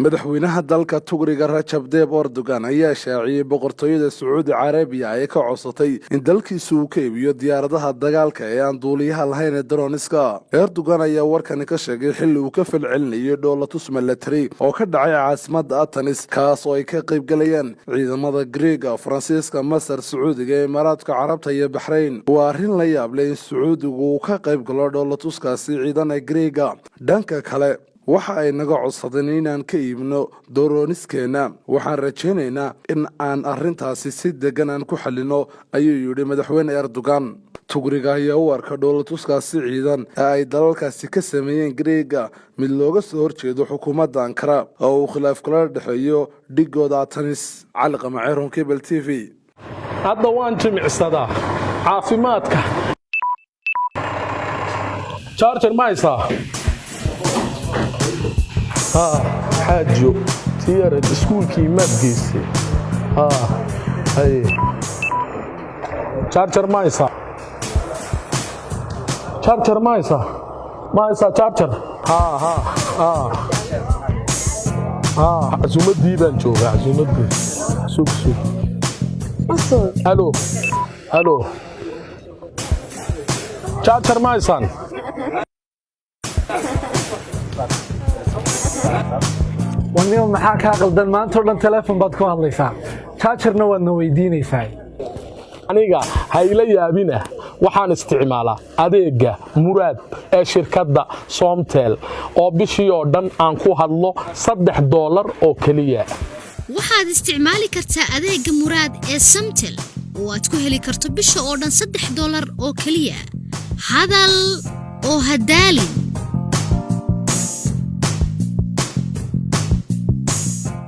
Madaxweynaha dalka Tugriga, Rajab Tayyib Erdogan, ayaa shaaciyey Boqortooyada Sacuudi Carabiya ay ka codsatay in dalkiisu uu ka iibiyo diyaaradaha dagaalka ee aan duuliyaha lahayn ee droniska. Erdogan ayaa warkani ka sheegay xilli uu ka falcelinayay dhoolatus milatari oo ka dhacay caasimada Atanis, kaas oo ay ka qaybgalayaan ciidamada Greega, Faransiiska, Masar, Sacuudiga, Imaaraadka Carabta iyo Baxrayn. Waa arrin la yaab leh in Sacuudigu uu ka qayb galo dhoolatuskaasi ciidan ee Greega. Dhanka kale, waxa ay naga codsadeen inaan ka iibno droniskeenna. Waxaan rajaynaynaa in aan arrintaasi si degan aan ku xallino, ayuu yidhi madaxweyne Erdogan. Tugriga ayaa u arka dhoolatuskaasi ciidan ee ay dalalkaasi ka sameeyeen Greega mid looga soo horjeedo xukuumadda Ankara oo uu khilaaf kala dhexeeyo dhigooda Atanis. Cali Qamaceeron, Cable TV. Hadda waan jimicsadaa, caafimaadka. Charger ma haysaa? Haa, xaajiyo, tii yareed iskuulkii maad geysay? Haa, haye, charger ma haysaa? Charger ma haysaa? Ma haysaa charger? Haa haa haa haa, casuumaddii baan joogaa, casuumaddii. Sug, sug. Halo, halo, charger ma haysaan? Wanimo, maxaa kaa qaldan? Maanta o dhan teleefon baad ku hadlaysaa, chargerna waadna weydiinaysaa. Aniga ha ila yaabina. Waxaan isticmaalaa adeegga Muraad ee shirkadda Somtel oo bishii oo dhan aan ku hadlo $3 oo keliya. Waxaad isticmaali kartaa adeegga Muraad ee Samtel oo aad ku heli karto bisha oo dhan $3 oo keliya. Hadal oo hadaalin.